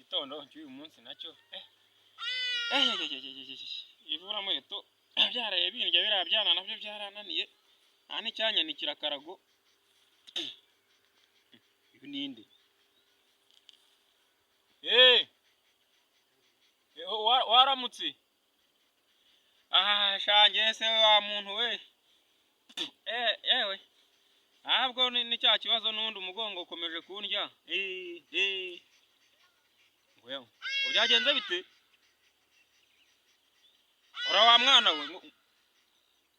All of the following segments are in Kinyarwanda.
Igitondo cy'uyu munsi nacyo ivura muheto byaraye bindya, biriya byana nabyo byarananiye, nta n'icyanyanikira akarago. Uyu ninde? Waramutse? Ah, shange se wa muntu we, yewe ntabwo ni cya kibazo n'ubundi, umugongo ukomeje kundya. Ngo byagenze bite? Ora wa mwana we,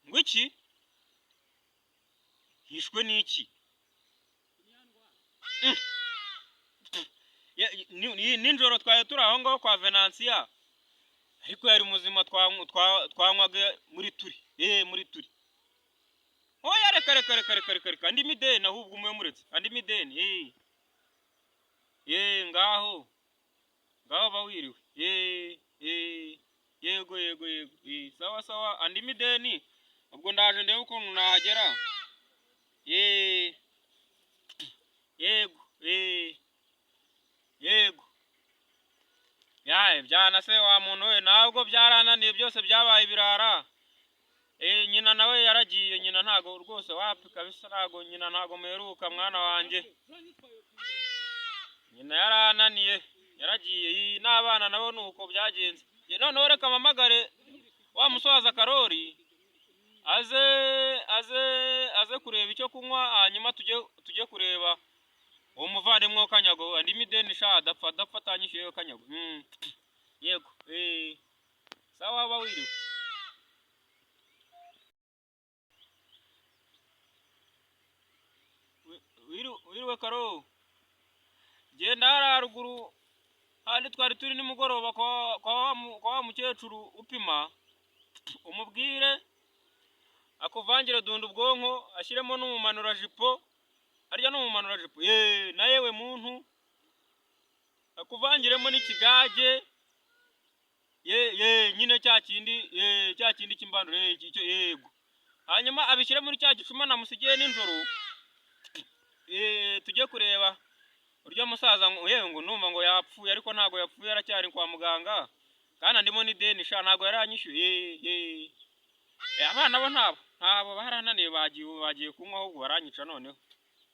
ngo iki? Hishwe n'iki? Nijoro twari turi aho ngaho kwa Venansiya, ariko yari muzima, twanywaga muri turi muri turi. Oya, reka reka reka reka reka reka, andi mideni ahubwo umwe muretse andi mideni. Ngaho ngaho ba wiriwe. Yego yego yego, sawa sawa, andi mideni ubwo ndaje ndebe ukuntu nahagera. Yego yego, yae byana se wa muntu we, ntabwo byarananiye, byose byabaye ibirara. Nyina nawe yaragiye, nyina ntago rwose, wapi kabisa, ntago nyina, ntago muheruka mwana wanjye, nyina yarananiye yaragiye, n'abana nabo nuko byagenze. Noneho reka mpamagare wa musaza Karori aze aze aze kureba icyo kunywa, hanyuma tujye kureba uwo muvandimwe wa Kanyago andi mideni sha, adapfa adapfa atanyishyuye Kanyago. Yego, sawa, ba wiriwe. Wiriwe Karo, genda hariya haruguru handi twari turi nimugoroba kwa wa mukecuru upima, umubwire akuvangire dunda ubwonko, ashyiremo n'umumanurajipo, harya n'umumanurajipo ye na yewe muntu, akuvangiremo n'ikigage ye ye nyine cya kindi ye, cya kindi cy'imbandure icyo, yego, hanyuma abishyire muri cya gicuma namusigiye nijoro. Tujye kureba uryo musaza yewe, ngo numva ngo yapfuye, ariko ntago yapfuye, aracyari kwa muganga kandi andimo n'ideni sha, ntago yaranyishyuye. Abana bo ntabo barananiye, bagiye kunywa ahubwo baranyica noneho.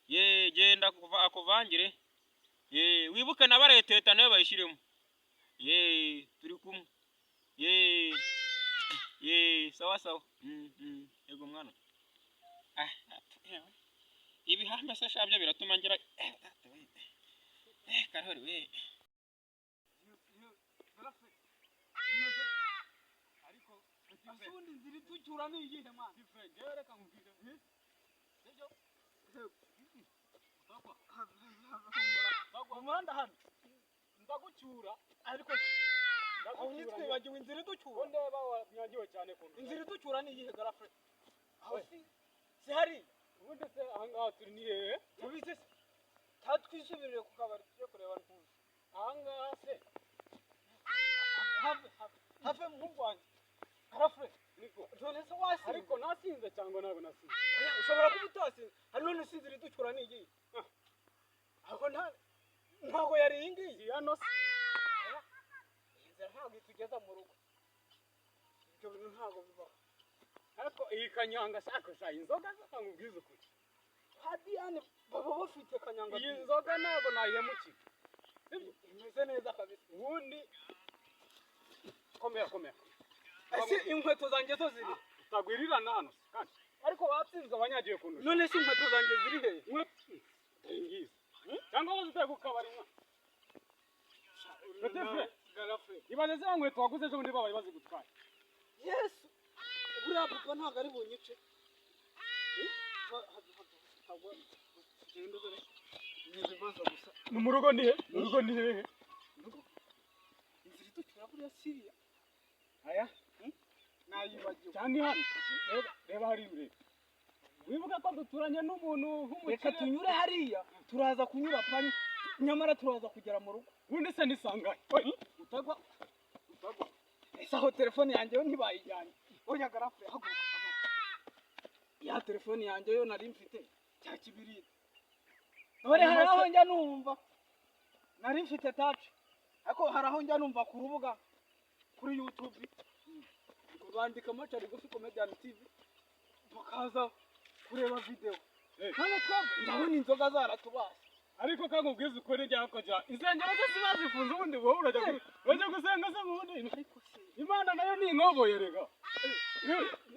Ye genda akuvangire, ye wibuke na bareteta nayo bayishyiremo. Ye turi kumwe, ye ye sawa sawa. Yego mwana. Ah, ibihamba se sha byo biratuma ngira Karori we. Ubundi inzira itucyura ni iyihe mwana? Umuhanda hano ndagucyura, ariko aho ntitwibagiwe inzira iducyura. Ndeba wanyagiwe cyane kundusha. Inzira iducyura ni iyihe garafure? Aho si hari Ubundi se ahangaha turi ni hehe? Tubizi se? Tatwisubirire ku kabari tujye kureba ntuzi. Ahangaha se Have have have, muhungu wanjye garafure. Niko. None se wasinze? Ariko nasinze cyangwa ntabwo nasinze? Oya, ushobora kuba utasinze. Hari none se inzira iducyura ni iyihe? Aho ntabwo yari iyi ngiyi. Hano se Iyi nzira ntabwo itugeza mu rugo, ibyo bintu ntabwo bibaho. Ariko iyi kanyanga shaka sha inzoga nkubwize ukuri. Kwa Diane baba bafite kanyanga. Iyi nzoga ntabwo nayihemukira. Sibyo, imeze neza kabisa. Ubundi komera komera. Ese inkweto zanjye zo ziri Utagwirirana hano se kandi Ariko watsinzwe. Abanyagiye kundusha. None se inkweto zanjye ziri hehe? Inkweto ngizi cyangwa wowe ziteye ku kabari mwa Petit Garafure. Ibaze za nkweto waguze ejo bundi babaye bazigutwaye. Yesu, buriya papa ntabwo ari bunyice. Ni ibibazo gusa. Ni mu rugo, ni he? Mu rugo ni hehe? Inzira iducyura buriya siriya. Aya Nayibagiwe. Cyane hano, reba reba hari imbere, wibuka ko duturanye n'umuntu w'umukire. Reka tunyure hariya, turaza kunyura pani, nyamara turaza kugera mu rugo. Ubundi se ni sangahe? Oye, Utagwa. Utagwa. Ese aho telefone yanjye yo ntibayijyanye? Oya garafure, haguruka haguruka. Ya telefone yanjye yo nari mfite cya kibiriti, dore hari aho njya numva nari mfite touch. Ariko hari aho njya numva ku rubuga kuri YouTube ngo bandikamo Carigufi Comedian TV, bakaza kureba video. None twebwe ndabona inzoga zaratubase. Ariko kakubwiza ukuri, ryakoja insengero ze ziba zifunze, ubundi wowe urajya urajya gusenga se ubundi? Ariko se Imana nayo ni inkoboye rega.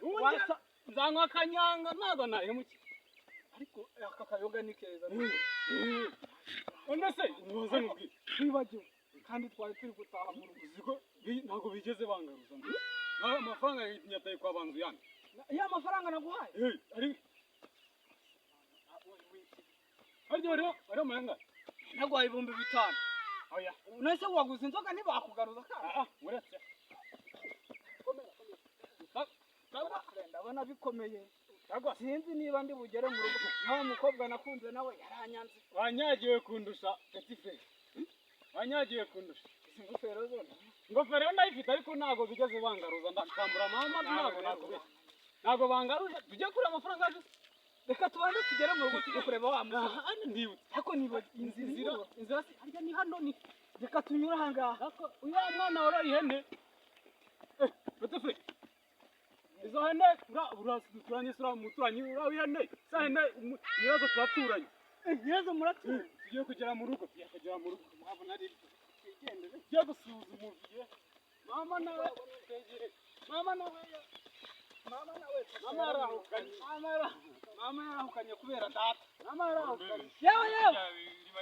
Ubundi nzanywa akanyanga, ntabwo nahemukira. Ariko aka kayoga ni keza. None se muze nkubwire. Twibagiwe kandi twari turi gutaha mu rugo. Uzi ko ntabwo bigeze bangaruza nawe amafaranga nyataye kwa banzu yanjye? Ya mafaranga naguhaye? Eh, ari harya wariho amafaranga? Naguhaye 5000. Oya. None se waguze inzoga ntibakugaruza kandi? Ah, uretse. Ndabona bikomeye. Kagwa. Sinzi niba ndi bugere mu rugo. Nawe mukobwa nakunze nawe yaranyanze. Wanyagiwe kundusha, petit frère, wanyagiwe kundusha. Izi ngofero zo? Ingofero yo ndayifite, ariko ntabwo bigeze bangaruza, ndakambura mama. Ntabwo nakubeshya, ntabwo bangaruza. Tujye kure amafaranga yacu. Reka tubanze tugere mu rugo, tujye kureba wa musore. Hano ndibutse. Ariko niba inzira Inzira, inzira si harya ni hano ni Reka tunyure aha ngaha. Ariko uyu mwana woroye ihene, eh, petit frère, izo hene uraturanye, sura umuturanyi ura ihene za hene nyirazo turaturanye. Nyirazo muraturanye? Tugiye kugera mu rugo, tugiye kugera mu rugo. Mwabona ari ibyo, twigendere. Tugiye gusuhuza umuviye mama nawe twegere mama nawe. Mama nawe. Mama yarahukanye. Mama yarahukanye kubera data. Mama yarahukanye. Yewe yewe.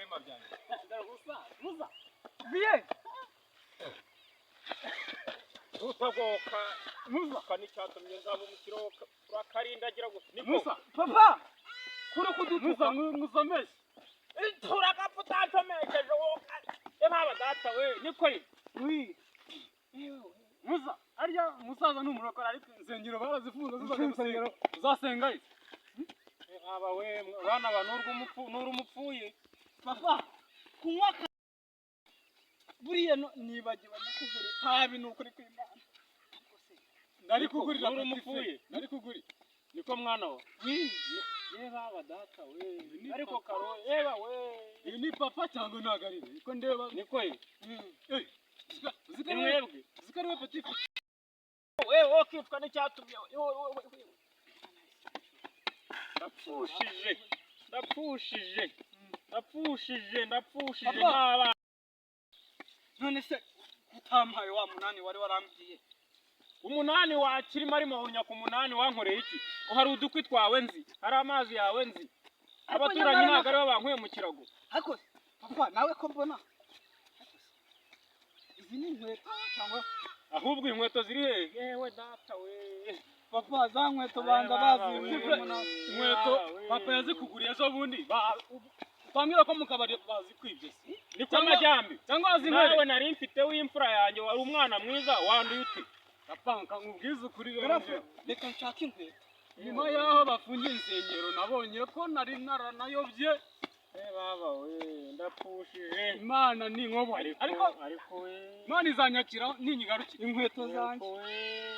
Riba byanjye. Ndagusa muza. Biye. Utagoka. Muza. Kanicyatumye nzaba umukiro urakarindagira gusa niko. Musa. Papa, kuri kudutuka. Musa, musomeshe. Turagapfa utancomesheje wowe baba data we, niko. Wi. Musa, harya musaza ni umurokore, ariko insengero barazifunze, zuzajya gusenga uzasenga he? Haba we bana ba nurwo nurumupfuye. Papa, kunywa buriya nibagiwe no kugura itabi, ni ukuri kw'Imana. Nari kugurira. Nuri umupfuye. Nari kugurira. Niko mwana wa Wi. Ye baba data we. Ni Ariko papa. karo eba we. Uyu ni papa cyangwa ntabwo ari we? Ko ndeba. Niko ye. Eh, uziko Ni ari we? mwebwe. Uziko ari we, petit? We wowe kwicwa n'icyatumye we. Ndapfushije, ndapfushije, ndapfushije, ndapfushije. Papa. N'abana. None se utampaye wa munani wari warambwiye? Umunani wa kirimo arimo hunya ku munani wankoreye iki? Hari udukwi twawe nzi, hari amazi yawe nzi. Ariko Abaturanyi nyamara ntabwo aribo bankuye mu kirago. Ariko se, papa, nawe ko mbona, ariko se, izi ni inkweto cyangwa? Ahubwo inkweto ziri hehe? Yewe data we. Papa, za nkweto banza Baba bazi. we. Inkweto papa yazikuguriye ejo bundi, utambwira ko mu kabari bazikwibye se? Niko amajyambi. Cyangwa wazinywere? Nawe nari mfite w'imfura yanjye, wari umwana mwiza, wanduye ute? Papa, nkubwize ukuri rero. Garafure, reka nshake inkweto. Nyuma y'aho bafungiye insengero, nabonye ko nari naranayobye. Eh, baba we, ndapfushije. Imana ni inkoboyi. Ariko ariko ariko we. Imana izanyakira ninyigarukira. Inkweto zanjye. Ariko we.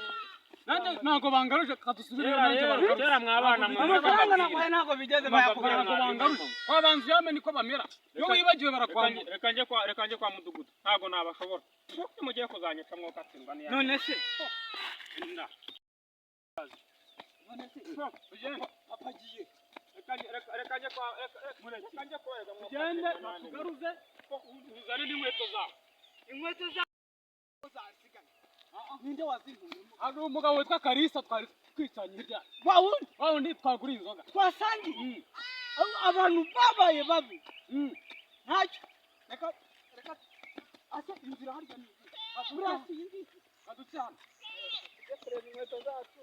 Nanjye ntabwo bangaruje, kadusubire. Kera Nanjye rero, bagaruje. kera mwabana mwe. Amafaranga naguhaye ntabwo bigeze bayakugura. Ntabwo bangaruje. Kwa banzu yame niko bamera, iyo wibagiwe barakwambura. Reka njye kwa mudugudu, ntabwo nabashobora. Nimugiye kuzanyica mwokatsindwa n'iyanyu. None se Nda. None se Tugende. papa agiye? Reka njye kubereka Tugende batugaruze. Uzane n'inkweto zawe. Inkweto zawe zasigaye ninde wazinkuyemo? Hari umugabo witwa Karisa twari twicanye hirya. Wa wundi? Wa wundi twaguriye inzoga. Twasangiye. Abantu babaye babi. Ntacyo, reka reka ase inzira harya ni izihe? Buriya si iyi ngiyi? Kaduce hano. Tujye kureba inkweto zacu.